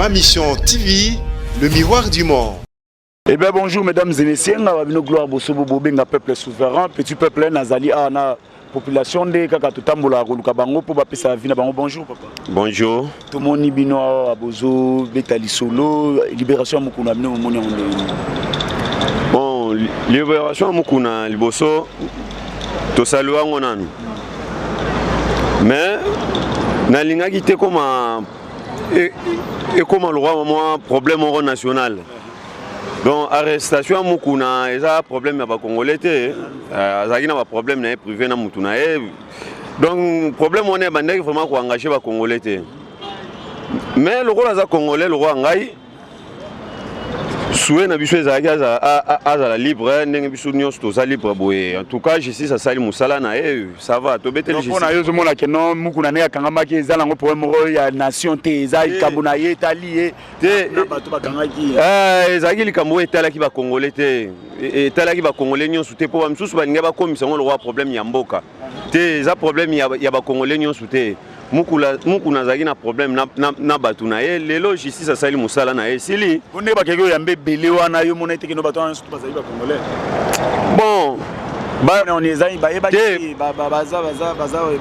Ma Mission TV, le miroir du monde. Eh bien bonjour mesdames et messieurs, nga ba bino gloire bosobo bobenga peuple souverain, petit peuple nazali awa na population nde kaka totambolaka koluka bango mpo bapesa vie na bango. Bonjour papa. Bonjour. Tomoni bino awa bozobeta lisolo libération ya Mukuna, bino bomoni yango ndenge nini? Bon, libération ya Mukuna, liboso tosali yango nanu, mais nalingaki te koma ekoma lokwa mwa problème moko national. Donc arrestation ya Mukuna eza problème ya bacongolais te. Azalaki na baproblème na ye privé na mutu na ye, donc problème wana ebandaki vraiment koengage bacongolais te. Mais lokola aza congolais lokola ngai, souhait na biso ezalaki azala libre ndenge biso nyonso toza libre boye. En tout cas, justice asali mosala na ye, ça va, tobeteli. Mpo na yo ozomona ke non, Mukuna ndenge akangamaki eza nango problème moko ya nation te, eza likambo na ye etali ye te. Na bato bakangaki. Ezalaki likambo oyo etalaki bacongolais te, etalaki bacongolais nyonso te, mpo bamisusu balingi bakomisa yango lokola problème ya mboka te. Eza problème ya bacongolais nyonso te. Mukuna azalaki na problème na bato na ye. Lelo justice asali mosala na ye, esili. Po ndenge bakeki oyamba ebele wana, yo mona ete keno bato wana nyonso to bazali bacongolais? Bon, bayebaki baza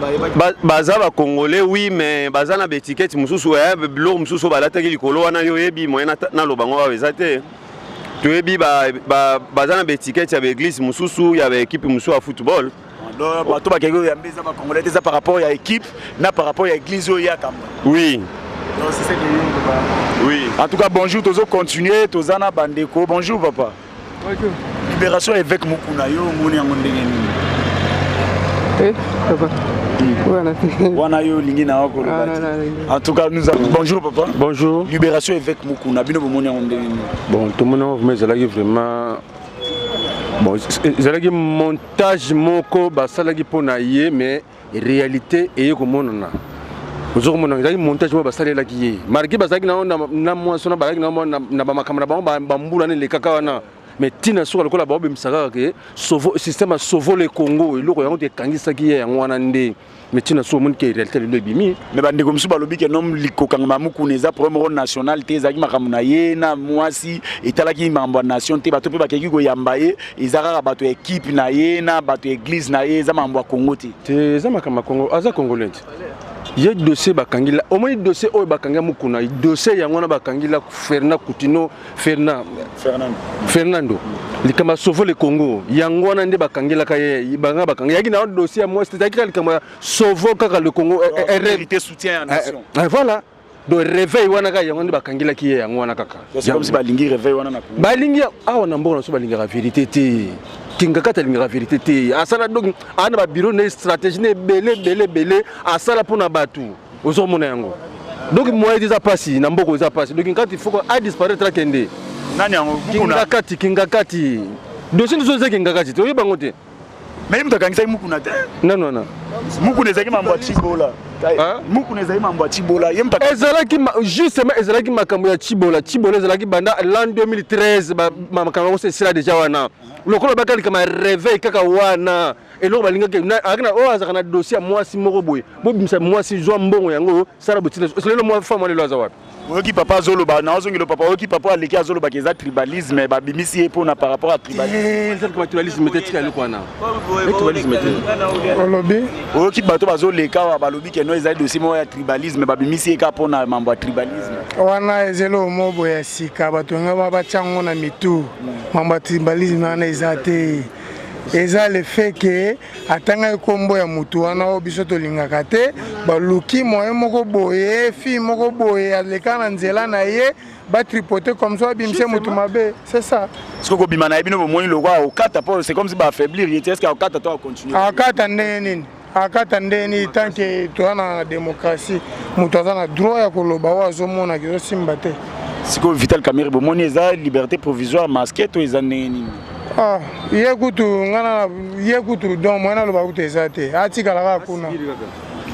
bayebaki. Baza bacongolais, oui, mais baza na baétiquette mosusu, biloko mosusu oyo balataki likolo wana. Yo oyebi moyen naloba ngo awa eza te. Toyebi baza na baétiquette ya baéglise mosusu, ya baéquipe mosusu ya football. Donc bato bakeki oyamba eza bacongolais te, eza par rapport ya équipe na par rapport ya église oyo eyakamba. Oui. Donc c'est ce que yo Oui. En tout cas, bonjour, tozo continuer, toza na bandeko. Bonjour papa. Bonjour. Libération évêque Mukuna, yo omoni yango ndenge nini? Eh, papa. Voilà. Wana yo olingi na yo koloba Ah, te. non, non, non. En tout cas, nous avons. Bonjour papa. Bonjour. Libération évêque Mukuna, bino bomoni yango ndenge nini? Bon, tomoni yango vraiment ezalaki vraiment, bon, ezalaki montage moko basalaki mpo na ye, mais réalité eye komonana. Ozo komona ezalaki montage moko basalelaki ye, malgré bazalaki nango na mwasi wana, bazalaki nango na bamakambo na bango bambula wana elekaka wana. Mais ntina suka lokola baobimisa kaka ke système ya Sauvons le Congo, eloko yango te ekangisaki ye yango wana nde. Mais ntina suka omoni ke réalité lelo ebimi. Mais bandeko mosusu balobi ke nom likokangama Mukuna eza problème moko national te, ezalaki makambo na ye na mwasi, etalaki makambo ya nation te. Bato mpe bakeki koyamba ye eza kaka bato ya équipe na ye na bato ya église na ye, eza makambo ya Congo te. Te, eza makambo ya Congo. Aza congolais te. Ye dossier bakangila, omoni dossier oyo bakangi Mukuna, dossier yango wana bakangila Fernand Kutino, Fernand Fernando. Fernando, likambo ya Sauvons le Congo, yango wana nde bakangelaka ye. Banga bakanga yaki na dossier ya mwasi te, ezalaki kaka likambo ya Sauvons kaka le Congo. Vérité, soutien ya nation. Voilà, donc réveil wana kaka yango nde bakangelaki ye yango wana kaka. C'est comme si balingi réveil wana na Congo. Balingi awa na mboka na biso, balingaka vérité te. Kinga kati alingaka vérité te. Asala donc aa na babureau na ye, stratégie na ebele ebele ebele asala mpona bato, ozomona yango. Donc moyen eza mpasi na mboka, eza mpasi. Donc kati faut adisparaître, akende. Nani yango? Kinga Mukuna? Kati, kinga kati dossier nyonso eza kinga kati te, oyeba yango te. Mais ye moto akangisaki Mukuna te. Nano wana. Mukuna ezalaki mambo ya Tshibola. Hein? Mukuna ezalaki mambo ya Tshibola, ye moto Ezalaki justement ezalaki makambo ya Tshibola. Tshibola ezalaki banda l'an 2013, makambo yango esila déjà wana. Lokola baka likambo ya réveil kaka wana, eloko balingaki azalaki na oyo azalaka na dossier ya mwasi moko boye, bobimisa mwasi, zwa mbongo yango, sala botina. Lelo mwa femme wana lelo aza wapi? Oyoki papa azoloba na ozongelo. Papa, oyoki papa aleki azolobaka eza tribalisme, babimisi ye mpona par rapport à tribalisme. Eza likambo ya tribalisme te, tika eloko wana ya tribalisme te. Olobi? Oyoki bato bazoleka awa balobi ke no, ezali dossier moko ya tribalisme, babimisi ye kaka mpona mambo ya tribalisme. Wana ezali omo boye ya sika, bato nga batya yango na mitu. Mambo ya tribalisme wana eza te. Eza le fait ke atangaki nkombo ya motu wana oyo biso tolingaka te, baluki moyen moko boye, fille moko boye aleka na nzela na ye, batripote comme ça, babimise motu mabe, c'est ça. Soki kobima na ye, bino bomoni lokwa okata mpo c'est comme si baaffaiblir ye te. Est ce que akokata to acontinue? Akata ndenge nini? Akata ndenge nini? Tant que toza na démocratie, moto aza na droit ya koloba oyo azomonaka ezosimba te. Sikoyo Vital Kamerhe, bomoni eza liberté provisoire masqué to eza ndenge nini? Ah, ye kutu nga na ye kutu, donc moyen naloba kutu eza te, atikala kaka kuna.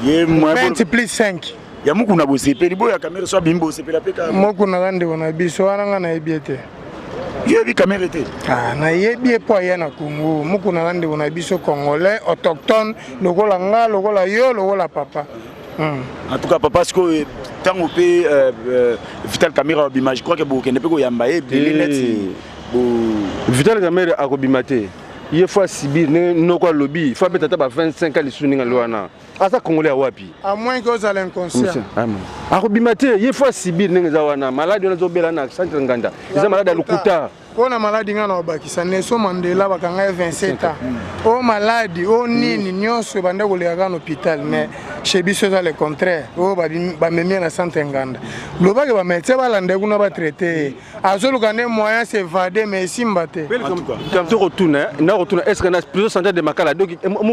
Ye 20 plus 5. Ya Mukuna bosepeli boyo, ya Kamerhe so abimi bosepela mpe kaka? Mokuna aza ndeko na biso wana, nga nayebi ye te. Yoyebi Kamerhe te? Ah, nayebi ye mpo aya na Congo. Mokuna aza ndeko na biso, congolais autochtone lokola nga, lokola yo, lokola papa. En tout cas papa, sikoyo Ntango mpe Vital Kamerhe abima, je crois que bokende mpe koyamba ye ebele neti. Vital Kamerhe akobima te. Ye faut asubir ndenge noko alobi, faut abeta ata ba 25 ans lisusu ndenge ali wana. Aza Congolais ya wapi? À moins que ozala inconscient. Akobima te. Ye faut asubir ndenge eza wana. Maladi wana azobela na centre Nganda eza maladi ya lokuta. Mpo na maladi, ngai na obakisa Nelson Mandela, bakanga ye 27 ans. O maladi o nini nyonso ebanda koleka kaka na hôpital, mais chez biso eza le contraire. Oyo bamemi ye na centre Nganda, lobaki bamédecin balanda ye kuna, batraite ye. Azoluka nde moyen s'évader, mais esimba te. Tokotuna, nakotuna: est ce que na prison centrale de Makala, donc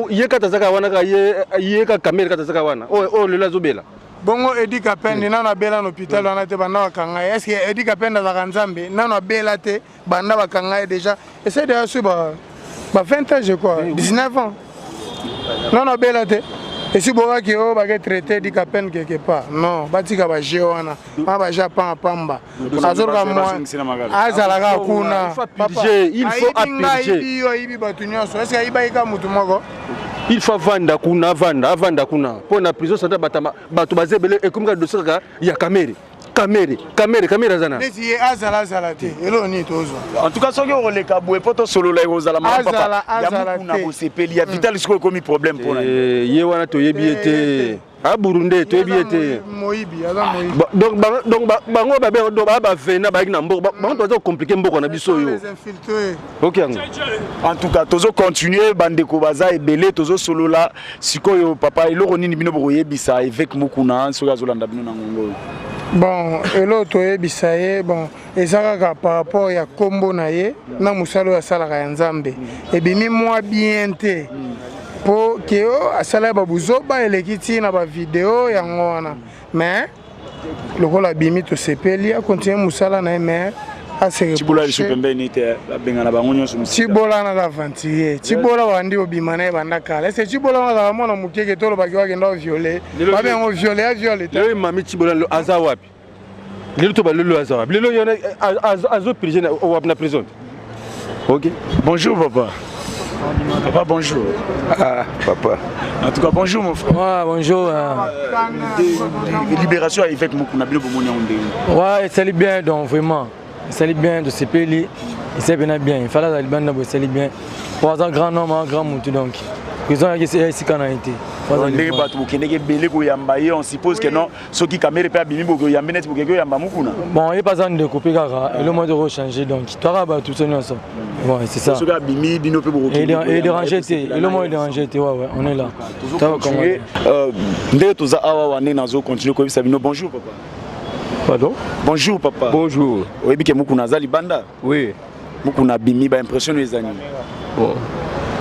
ye kaka azaka wana, kaka ye kaka Kamerhe kaka azaka wana oyo lelo azobela? Bongo Eddy Kapende, nano abela na hôpital wana te banda bakanga ye? Est ce que Eddy Kapende azalaka Nzambe? Nano abela te banda bakanga ye déjà. Essaye déjà sur ba 20 ans, je crois 19 ans, nano abela te. Esi bokaki oyo bake traité Eddy Kapende quelque part? Non, batika baje wana, wana baje apanga pamba. Azoluka azalaka kuna. Il faut ayibi yo, ayibi bato nyonso. Est ce que ayibaki ka motu moko? Il faut avanda kuna, avanda, avanda kuna, mpo na prison centrale bato baza ebele. Ekomi kaka dossier kaka ya Kamerhe, Kamerhe, Kamerhe, Kamerhe aza na Neti ye azala, azala te, eloko nini tozwa? En tout cas, soki okoleka boye mpo tosolola, ekozala malamu, papa. Ya Mukuna bosepeli, ya Vital sikoyo ekomi problème mpona ye wana toyebi ye te, aburunde, toyebi ye te. Moyibi, aza moyibi. Donc bango babe, donc baa bavena bayaki na mboka, bango toza kocompliquer mboka na biso oyo. Ok, yango. En tout cas, tozocontinue, bandeko baza ebele, tozosolola sikoyo. Papa, eloko nini bino bokoyebisa évêque Mukuna soki azolanda bino na ngongo oyo? Bon, eloko toyebisa ye, bon, eza kaka par rapport ya nkombo na ye na mosala oyo asalaka ya Nzambe. Ebimi mwa bien te mpo ke oyo asalaki babuzoba eleki ntina bavideo yango wana. Mais lokola abimi, tosepeli, akontinue mosala na ye, mais Cibola lisu pembeni te, babengana bango nyonso. Cibola naza aventurier. Cibola bandi obima na ye banda kala. Ese Cibola wana azala mwana mokeke, tolobaki wakenda oviole, babe yango viole ya viole te. Lelo mami Cibola aza wapi? Lelo to balelo aza wapi? Lelo yona azopurge wapi na prison? Ok. Bonjour papa. Papa, bonjour. Ah, papa. En tout cas, bonjour mon frère. Ouais, bonjour. Libération évêque Mukuna, bino bomoni yango ndenge? Ouais, esali bien, donc vraiment. Esali bien de sepeli. Esali bien bien. Il fallait aller banda bo esali bien. Pour un grand homme, un grand mutu donc. Prison yaki esika na ye te. Ndenge bato bokendeki ebele koyamba ye, on suppose que non, soki Kamerhe mpe abimi, bokoyambe neti bokeki oyamba Mukuna? Bon, ye mpe aza ndeko mpe kaka elo moko tokochange, donc toaka bato biso nyonso. Bon, c'est ça. Soki abimi, bino mpe bodérange te, elo moko edérange te. Ouais, on est là. Ndenge toza awa wa, ndenge nazocontinue koyebisa bino, bonjour papa. Pardon? Bonjour papa. Bonjour. Oyebi ke Mukuna aza libanda? Oui. Mukuna abimi, baimpression no eza nini? Bon,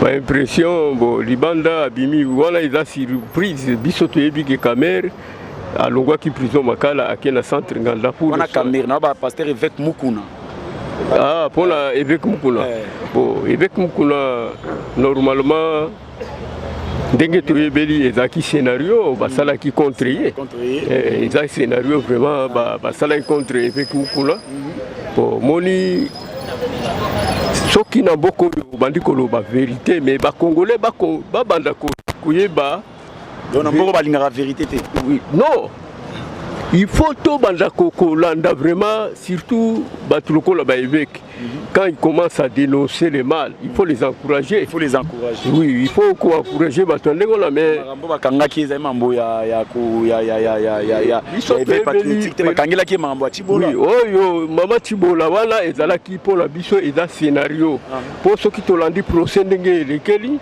baimpression, bon, libanda abimi wana eza surprise. Biso toyebi ke Kamerhe alongwaki prison Makala, ake na centre Nganda pour wana Kamerhe na bapasteur évêque Mukuna. Ah, mpona évêque Mukuna, bon, évêque Mukuna, normalement ndenge toyebeli, ezalaki scénario basalaki contre ye. Eza scénario vraiment basalaki contre évêque Mukuna. Bon, moni soki na mboka oyo obandi koloba vérité, mais bacongolais babanda koyeba. Donc na mboka balingaka vérité te? Oui, non, il faut tobanda kolanda vraiment, surtout bato lokola baévêque. Quand ils commencent à dénoncer le mal, il faut les encourager. Il faut les encourager. Oui, il faut koencourager bato ndenge wana, mais makambo bakangaki ezali mambo ya éveil patriotique te, bakangelaki ye makambo ya Cibola. Oui, oyo mama Cibola wana ezalaki mpona biso eza scénario, mpo soki tolandi procès ndenge elekeli,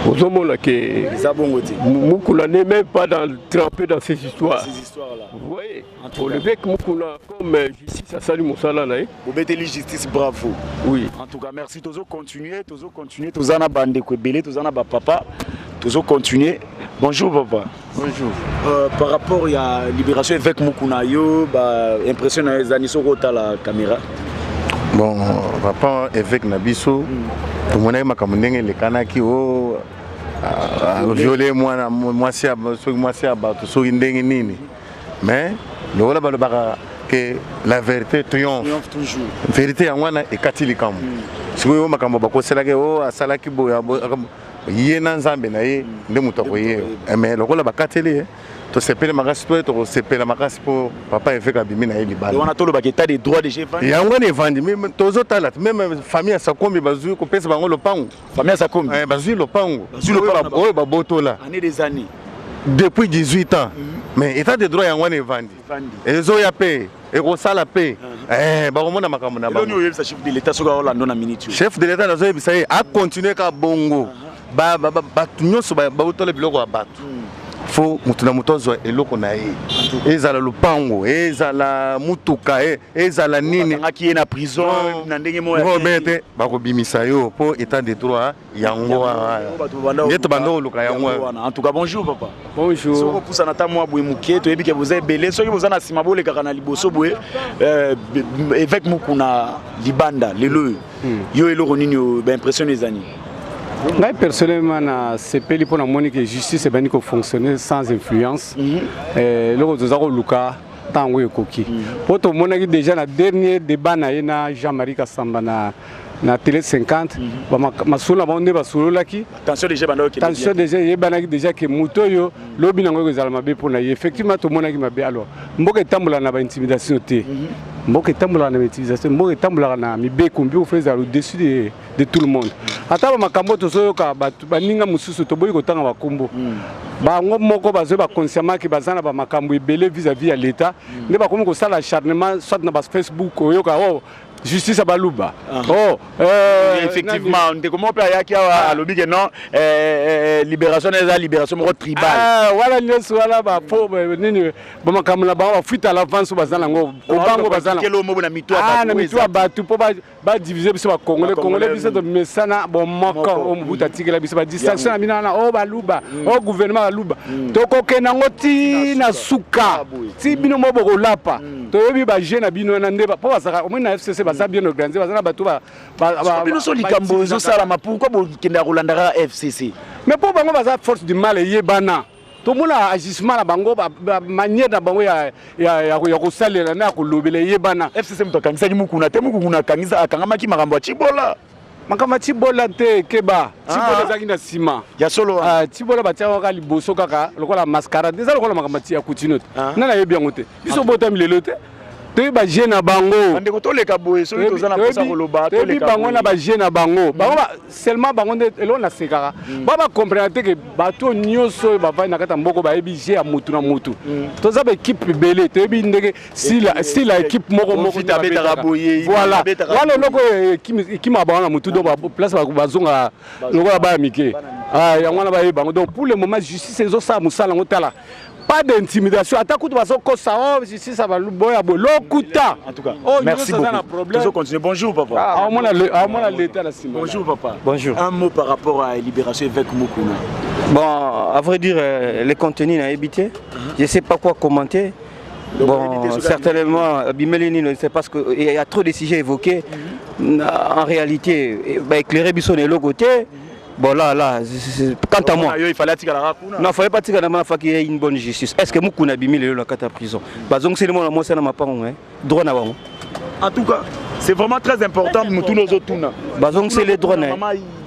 ozomona ke eza bongo te. Mukuna n'est même pas trempé dans ces histoires. Ces histoires là. Vous voyez, pour l'évêque Mukuna, comme justice asali mosala na ye. Bobeteli justice bravo. Oui. En tout cas, merci. Tozo continuer, tozo continuer, toza na bandeko ebele, toza na bapapa, tozo continuer. Bonjour papa. Bonjour. Par rapport ya libération évêque Mukuna, yo ba impression na yo ezani soki otala caméra? Bon, papa évêque na biso, tomonaki makambo ndenge elekanaki, o viole mwana mwasi, soki mwasi ya bato, soki ndenge nini. Mais lokola balobaka ke la vérité triomphe, toujours, vérité yango wana ekati likambo. Sikoyo makambo bakoselaki o asalaki boye, ye na Nzambe na ye nde moto akoye. Mais lokola bakateli ye, Tosepeli makasi to tokosepela makasi mpo papa évêque abimi na ye libanda. Wana tolobaka état de droit déjà evandi. Yango wana evandi, tozotala même famille ya Sakombi bazwi kopesa bango lopango. Famille ya Sakombi bazwi lopango. Bazwi lopango oyo babotola année des années depuis 18 ans. Mais état de droit yango wana evandi, ezoya mpe ekosala mpe bakomona makambo na bango. Oyebisa chef de l'état soki aolanda na minute? Chef de l'état, nazoyebisa ye acontinue kaka bongo. Bato nyonso babotola biloko ya bato, fo moto na moto azwa eloko na ye, ezala lupango, ezala mutuka, ezala nini. Bakangaki ye na prison na ndenge moko ya te, bakobimisa yo mpo état de droit yango wana nde tobanda koluka yango wana. En tout cas, bonjour papa. Bonjour. Soki opusana ata mwa boye moke, toyebi ke boza ebele. Soki boza na nsima, bolekaka na liboso boye. Évêque Mukuna libanda lelo oyo, yo eloko nini, baimpression eza nini? Ngai personnellement nasepeli mpo namoni ke justice ebandi kofonctionner sans influence. Eloko toza koluka ntango ekoki, mpo tomonaki déjà na dernier débat na ye na Jean-Marie Kasamba na Télé 50, masolo na bango nde basololaki. Tension déjà banda. Tension déjà eyebanaki déjà ke moto oyo lobi nango ekozala mabe mpo na ye. Effectivement, tomonaki mabe. Alors mboka etambolaka na baintimidation te, mboka etambolaka na baintimidation, mboka etambolaka na mibeko. Mibeko fo ezala au-dessus de tout le monde. Ata bamakambo tozoyoka bato baninga mosusu, toboyi kotanga bakombo bango moko, bazwi baconsciemment ke baza na bamakambo ebele vis-à-vis ya l'état, nde bakomi kosala acharnement, soit na bafacebook oyoka o justice ya baluba oh. Effectivement, ndeko moko mpe ayaki awa, alobi ke non, libération eza libération moko tribal. Wana nyonso wana bafo nini, bamakambo na bango, bafuite à l'avance baza nango, kobango baza na mitu ya bato mpo badivise biso bacongolais. Congolais biso tomesana bomoko oyo Mobutu atikela biso. Badistinction na bino wana, oyo baluba, oyo gouvernement baluba, tokokende yango ti na suka, ti bino mo bokolapa. Toyebi baje na bino wana nde mpo bazalaka omoi na FCC, baza bien organisé, baza na bato. Bino so likambo ezosalama, pourquoi bokendaka kolanda kaka FCC? Mais mpo bango baza force du mal, eyebana. Tomona agissement na bango, manière na bango ya kosalela na ya kolobela eyebana. FCC moto akangisaki Mukuna te. Mukuna akangamaki makambo ya Cibola. Makambo ya Cibola te, keba. Cibola ezalaki na nsima. Ya solo? Cibola batiaka kaka liboso, kaka lokola mascarade. Eza lokola makambo ya kutino te, nga nayebi yango te. Biso botami lelo te, toyebi baje na bango. Bandeko, toleka boye soki toza na mposa koloba. Toyebi bango na baje na bango. Bango seulement, bango nde eloko nasekaka ba bacomprendre te ke bato nyonso oyo bavandi na kati ya mboka bayebi je ya mutu na mutu. Toza baéquipe ebele, toyebi ndenge style ya équipe moko moko. Voilà, wana eloko oyo ekimaka bango na mutu. Donc place bazonga lokola baya mike, yango wana bayeba yango. Donc pour le moment justice ezosala mosala yango. Tala, pas d'intimidation, ata kutu bazokosa o justice boya boye, lokuta. En tout cas, merci beaucoup. Toujours continuer. Bonjour papa. Aomona l'état na nsima. Bonjour papa. Bonjour. Un mot par rapport à libération évêque Mukuna. Bon, à vrai dire, les contenus n'a évité. Je ne sais pas quoi commenter. Bon, certainement, Bimelini, c'est parce qu'il y a trop de sujets évoqués. En réalité, bah, éclairer biso na côté. Bon, là, là, quant à moi. Il fallait Non, il fallait pas tirer la qu'il y ait une bonne justice. Est-ce que Mukuna bimi le la kata prison? Bazong c'est le moi c'est na mapango, hein. Droit na bango. En tout cas, c'est vraiment très important, nous nos autres. Bazong c'est les droits na.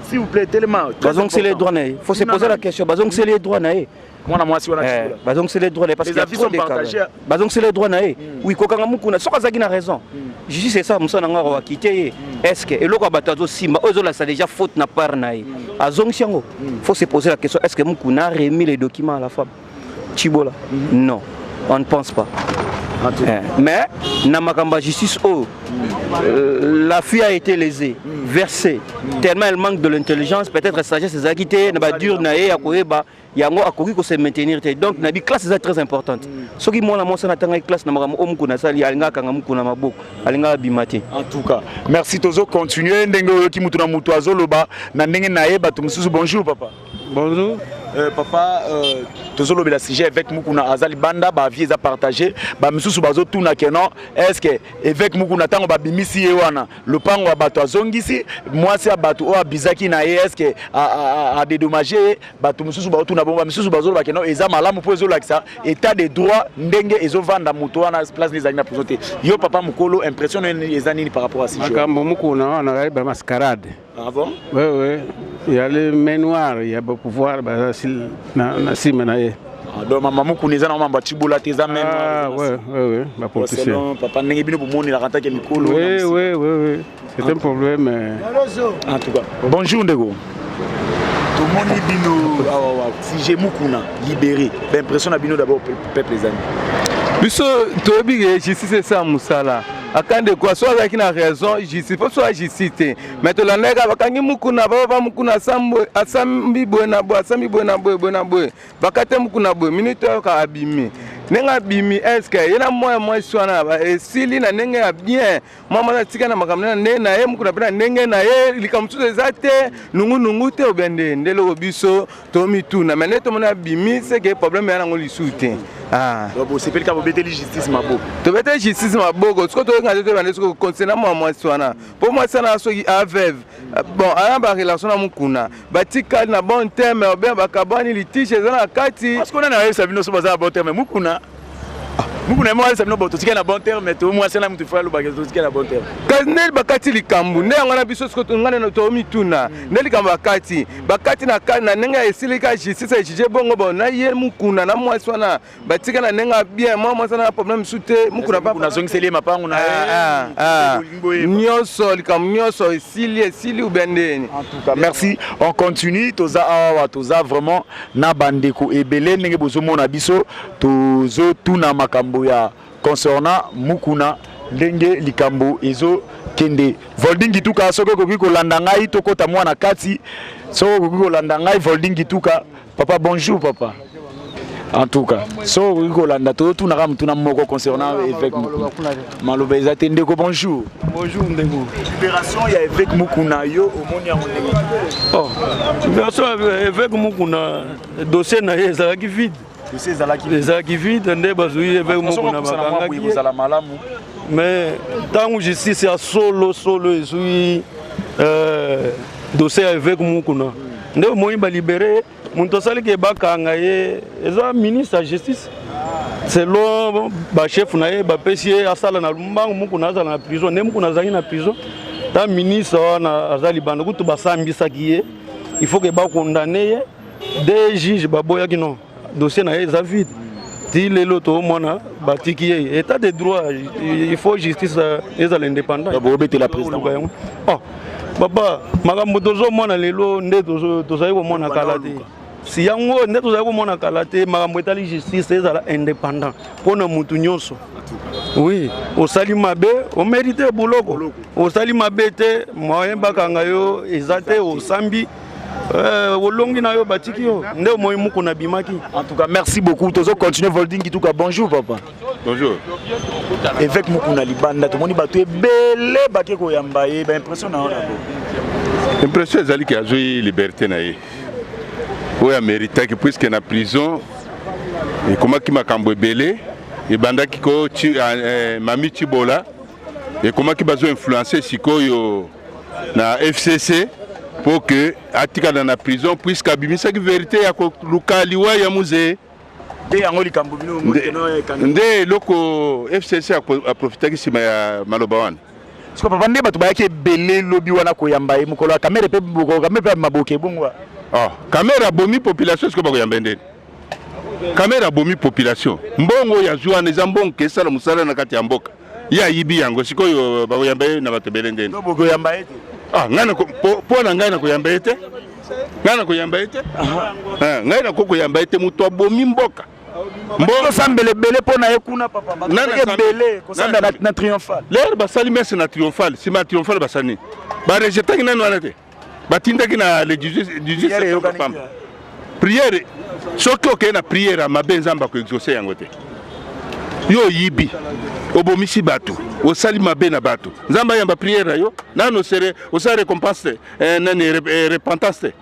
S'il vous plaît, tellement. Bazong c'est les droits na. Il faut se poser la question. Bazong c'est les droits na. Mwana mwasi wana. Bazongisela droit na ye parce qu'il y a trop de cas. Bazongisela droit na ye, oui. Kokanga Mukuna, soki azalaki na raison, justice esa mosala nango, akokite ye. Est ce que eloko ya bato azosimba oyo ezolakisa déjà faute na part na ye, azongisi yango? Faut se poser la question: est ce que Mukuna a remis les documents à la femme Chibola? Non, on ne pense pas. Mais na makambo ya justice oyo, la fille a été lésée, versée, tellement elle manque de l'intelligence, peut-être sagesse ezalaki te na badure na ye ya koyeba yango, akoki kose maintenir te. Donc na biclasse eza très importante. Soki mwana mwasi natangaki classe na makambo oyo Mukuna asali, alingaka akanga Mukuna maboko, alingaka abima te. En tout cas, merci. Tozo continuer ndenge oyoki mutu na mutu azoloba na ndenge na ye. Bato mosusu. Bonjour papa. Bonjour. Papa, tozolobela sujet évêque Mukuna aza libanda. Baavis eza partagé. Bamisusu bazotuna ke non, est ce que évêque Mukuna, ntango babimisi ye wana, lopango ya bato azongisi, mwasi ya bato oyo abizaki na ye, est ce que adédommage ye? Bato mosusu bazotuna bongo. Bamisusu bazoloba ke non, eza malamu mpo ezolakisa état de droit ndenge ezovanda. Moto wana place nde ezalaki na prison te. Yo papa mokolo, impression eza nini par rapport à sujet? Makambo Mukuna wana azali bamascarade. Ah bon? Oui, il y a les mains noires, il y a le pouvoir na nsima na ye. Donc mama Mukuna eza na mambo ya Tshibola te, eza même. Ah ouais, ba politicien. Selon papa ndenge bino bomonelaka ntake mikolo. Oui. C'est un problème. En tout cas. Bonjour ndeko. Tomoni bino awa sujet Mukuna libéré. Ba impression na bino d'abord peuple ezali. Biso toyebi ke justice esala mosala. Akande kwa so azalaki na raison justice mpo so ajustice te, mais tolandaki kaka bakangi Mukuna, baba Mukuna asambi boye na boye, asambi boye na boye, boye na boye, bakate Mukuna boye, minute oyo kaka abimi. Ndenge abimi, est-ce ye na mwana mwasi wana esili na ndenge ya bien? Mwa mwasi atika na makambo na ndenge na ye, Mukuna mpe na ndenge na ye, likambo mosusu eza te, nungunungu te, obia nde nde eloko biso tomituna. Mais nde tomoni abimi, seke problème ya nango lisusu te. Bosepeli kaka, bobeteli justice maboko. Tobeteli justice maboko. Sikoyo toyoka te, toyeba nde soki concernant mwa mwasi wana, mpo mwasi wana soki aveuve, bon, aya barelation na Mukuna, batikali na bon terme obien bakabwani, litige eza na kati. Parce que nani ayebisa bino so baza na bon terme? Mukuna, Mukuna mo ayebisa bino bo totikali na bon terme to mwasi na mutu fo alobaka totikali na bon terme? Kasi nde bakati likambo nde yango na biso sikoyo ngai nde tomituna nde likambo bakati na ndenge ya esili ka justice ejuge bongo, bon, na ye Mukuna na mwasi wana batika na ndenge ya bien, mwa mwasi wana na problème mosusu te, Mukuna nazongiseli ye mapangu na ye nyonso, likambo nyonso esili ubia ndeni. En tout cas, merci. On continue. Toza awa, toza vraiment na bandeko ebele ndenge bozomona biso, tozotuna makambo ya concernant Mukuna, ndenge likambo ezokende. Volding Kituka, soki okoki kolanda ngai, tokota mwana kati. Soki okoki kolanda ngai, Volding Kituka, papa, bonjour papa. En tout cas, soki okoki kolanda, tozotunaka motuna moko concernant évêque Mukuna. Maloba eza te. Ndeko, bonjour. Bonjour ndeko. Libération ya évêque Mukuna, yo omoni yango ndenge? Oh, libération ya évêque Mukuna, dossier na ye ezalaki vide. Dossier ezalaki Ezalaki vide, nde bazwi évêque Mukuna, bakangaki ye. Kozala malamu. Mais ntango justice ya solo solo ezwi dossier ya évêque Mukuna, nde omoni balibere ye. Moto asaliki bakanga ye eza ministre ya justice, selon bachef na ye bapesi ye asala na mbangu, Mukuna azala na prison. Nde Mukuna azalaki na prison, ta ministre wana aza libanda kutu basambisaki ye, il faut ke bakondane ye. Deux juge baboyaki, non, dossier na ye eza vide. Ti lelo toomona batiki ye. État de droit, il faut justice ezala indépendant. Bobetela président. Yango, oh, papa, makambo tozomona lelo nde tozali komona kala te. Si yango nde tozali komona kala te. Makambo etali justice ezala indépendant mpona mutu nyonso. Oui, osali mabe, omérite boloko. Osali mabe te, moyen bakanga yo eza te. Osambi, olongi na yo, batiki yo. Nde omoi Mukuna abimaki. En tout cas, merci beaucoup. Tozo continuer. Volding Kituka, bonjour papa. Bonjour. Évêque Mukuna libanda, tomoni bato ebele bake koyamba ye, ba impression na yo d'abord? Impression ezali ke azwi liberté na ye oyo ameritaki, puisque na prison ekomaki makambo ebele. Ebandaki ko mami Tshibola, ekomaki bazo influence sikoyo na FCC mpo ke atikala na prison, puisque abimisaki vérité ya koluka liwa ya Mzee. Nde yango likambo bino. Nde eloko FCC aprofitaki nsima ya maloba wana. Siko papa, nde bato bayaki ebele lobi wana koyamba ye mokolo ya Kamerhe, mpe Kamerhe mpe maboke ebongo. Oh, Kamerhe abomi population, sikoyo bakoyamba ye ndeni? Kamerhe abomi population. Mbongo oyo azwi wana eza mbongo ke esala mosala na kati ya mboka, ye ayibi yango. Sikoyo bakoyamba ye na bato ebele ndeni? Bokoyamba ye te? Ah, ngai mpo na ngai nakoyamba ye te, ngai nakoyamba ye te, ngai nakoki koyamba ye te. Moto abomi mboka. Kosambela ebele mpo na ye kuna papa, ebele kosambela na triomphal. Lere basali messe na triomphal, nsima ya triomphal basali nini? Barejetaki nani wana te, batindaki na le 18 septembre pamba prière. Soki okei na prière ya mabe, Nzambe akoexauce yango te. Yo oyibi, obomisi bato, osali mabe na bato, Nzambe ayamba prière na yo? Nano osala récompense te, nani repentance te.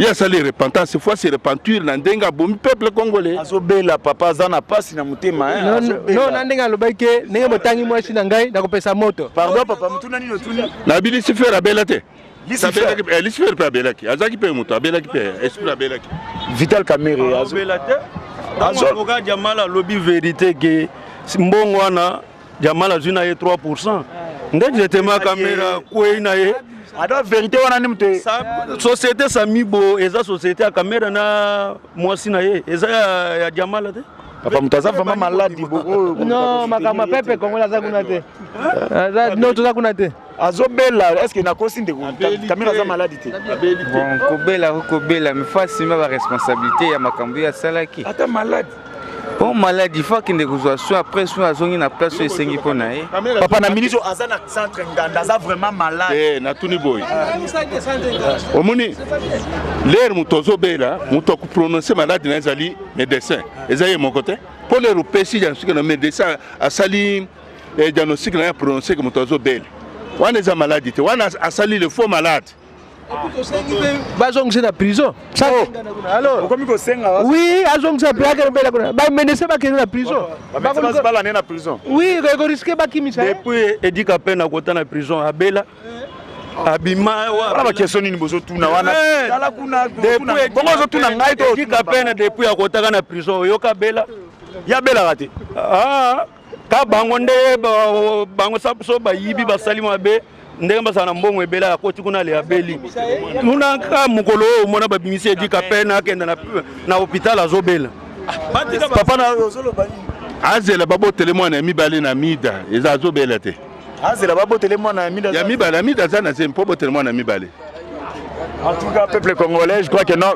Ye asali repentance, faut se repentir na ndenge abomi peuple congolais. Azobela papa, aza na pasi na motema. Non, na ndenge alobaki ke ndenge botangi mwasi na ngai, nakopesa moto. Pardon papa, motuna nini otuni? Nabi Lucifer abela te? Lucifer mpe abelaki, azalaki mpe moto, abelaki mpe esprit, abelaki. Vital Kamerhe azobela te. Avocat Jamal alobi vérité ke mbongo wana Jamal azwi na ye 3 nde jetema Kamerhe akwei na ye. Ado vérité wana nde moto Société Samibo eza société ya Kamera na mwasi na ye, eza ya Jamala te. Papa, moto aza vraiment malade. Non, makambo ya peuple congolais aza kuna te. Non, toza kuna te. Azobela, est ce que nakosi, ndeko? Kamera aza malade te? Bon, kobela kobela, mais faut assumer baresponsabilité ya makambo oyo asalaki. Ata malade. Bon, malade, il faut akende kozwa soin. Après soin, azongi na place oyo esengi mpo na ye. Papa, na minute oyo aza na centre Nganda, aza vraiment malade. Eh, natuni boye, omoni lere moto azobela, moto akoprononce malade na ezali médecin, eza ye moko te. Mpo lere opesi diagnostic na médecin, asali diagnostic na ye, aprononce ke moto azobela wana eza maladi te, wana asali le faux malade. Bazongisa na prison. Alors okomi kosenga? Oui, azongisa pe, akende bela kuna. Bamédecin bakende na prison. Balande na prison. Oui, ekorisquer bakimisa. Depuis edika mpe na kota na prison, abela, abima. Wana baquestion nini bozotuna wana? Tala kuna, bongo ozotuna ngai to? Edika pene, depuis akotaka na prison, oyoka bela? Ya belaka te. Ka bango nde bango so bayibi, basali mabe ndenge bazala na mbongo ebele, akoti kuna, ale abeli tuna ka mokolo oyo omona babimisi edika pene akende na hôpital, azobela. Papa, na ozoloba nini? Azela babotele mwana ya mibale na mida, eza azobela te. Azela babotele mwana ya mida. Ya mibale, ya mida aza na zemi mpo botele mwana ya mibale. En tout cas, peuple congolais, je crois que non.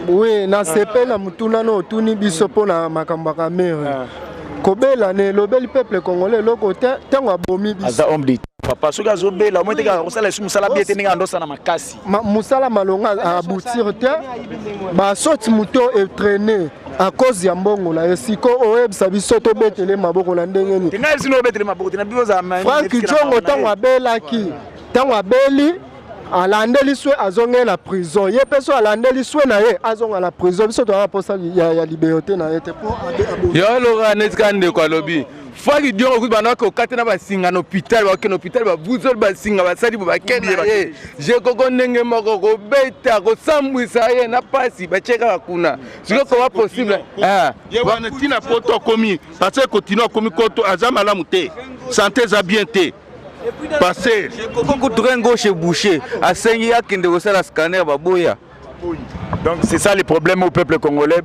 Oui, nasepeli na motuna no otuni biso mpona makambo ya Kamere. Kobela na elobeli peuple congolais eloko te ntango abomi biso. Aza homme d'état. Papa, soki azobela, omoi te kosala esu mosala bie te ndenge andosala makasi. Mosala malonga aboutir te, basoti moto etraîne à cause ya mbongo na ye. Siko oyebisa biso tobetele maboko na ndenge nini? Ngai sino obetele maboko te na biso ozala. Frank Diongo, ntango abelaki, ntango abeli, alandeli swe, azongeli na prison. Ye mpe so alandeli swe na ye, azonga na prison. Biso toza na mposa ya liberté na ye te mpo Yo loka neti kaka ndeko alobi Frank Diongo kutu banda kokata na basinga na hôpital, bakende hôpital, babuzoli basinga, basali bo bakende na ye jekoko ndenge moko kobeta, kosambwisa ye na pasi, batie kaka kuna. Sikoyo koma possible? Ye wana ntina poto akomi parce que continue akomi koto, aza malamu te, santé eza bien te, passer. Koko kutu rein gauche bouché, asengi akende kosala scanner, baboya. Donc c'est ça le problème au peuple congolais.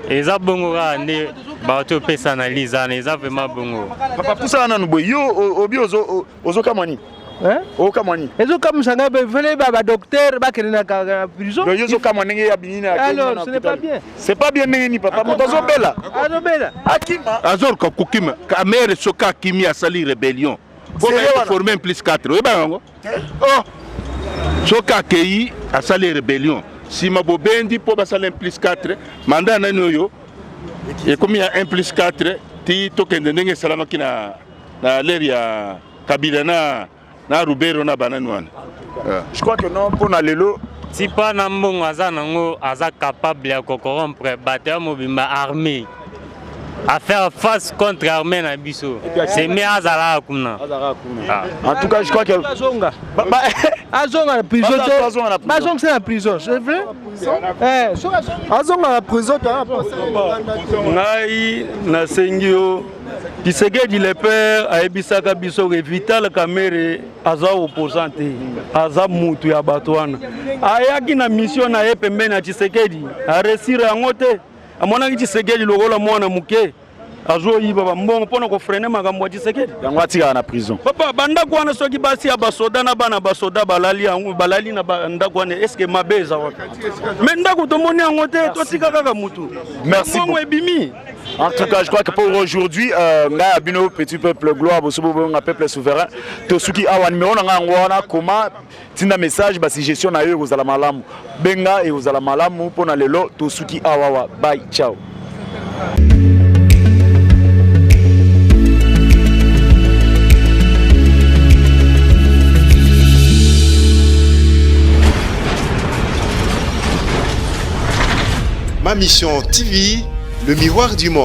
Eza bongo kaka nde bato opesa analyse wana, eza vraiment bongo. Papa, pusana nanu boye. Yo obi ozokamwa nini? Okamwa nini? Ezokamwisa ngai, fele badocteur bakende na prison. Yo ozokamwa ndenge ya binini? Alors ce n'est pas bien. C'est pas bien ndenge nini, papa? Moto azobela. Azobela. Akima. Azoluka kokima. Kamere soki akimi, asali rébellion mpo forme 1 plus 4, oyeba yango. Oh, soki akei, asali rébellion, nsima bobendi mpo basala 1 plus 4, mandat nani oyo ekomi ya 1 plus 4 ti tokende ndenge esalamaki na lere ya Kabila na Rubero na banani wana. Je crois que non, mpo na lelo. Tipa na mbongo aza nango, aza capable ya kocorrompre bato ya mobimba, armée, à faire face contre armée na biso. C'est mieux azalaka kuna. En tout cas, je crois que azonga, azonga na prison te, bazongisa na prison, c'est vrai. Azonga na prison. Ngai nasengi yo, Tshisekedi le père ayebisaka biso ke Vital Kamere aza opposant te, aza mutu ya bato wana. Ayaki na mission na ye pembeni ya Tshisekedi, aréussir yango te. Amonaki Tshisekedi lokola mwana moke azoyiba bambongo mpona kofreiner makambo ya Tshisekedi. Yango atikaka na prison. Papa, bandako wana, soki basi ya basoda na bana basoda balali yango, balali na bandako wana, est-ce mabe eza wapi? Mais ndako tomoni yango te, totika kaka mutu. Merci. Mbongo ebimi. En tout cas, je crois que pour aujourd'hui, ngai ya bino petit peuple gloire, bosobo bonga peuple souverain, tosuki awa. Numéro na ngai yango wana, koma, tinda message, basuggestion na yo ekozala malamu, benga, ekozala malamu. Mpona lelo tosuki awa wa, bye, ciao. Ma Mission TV, le miroir du monde.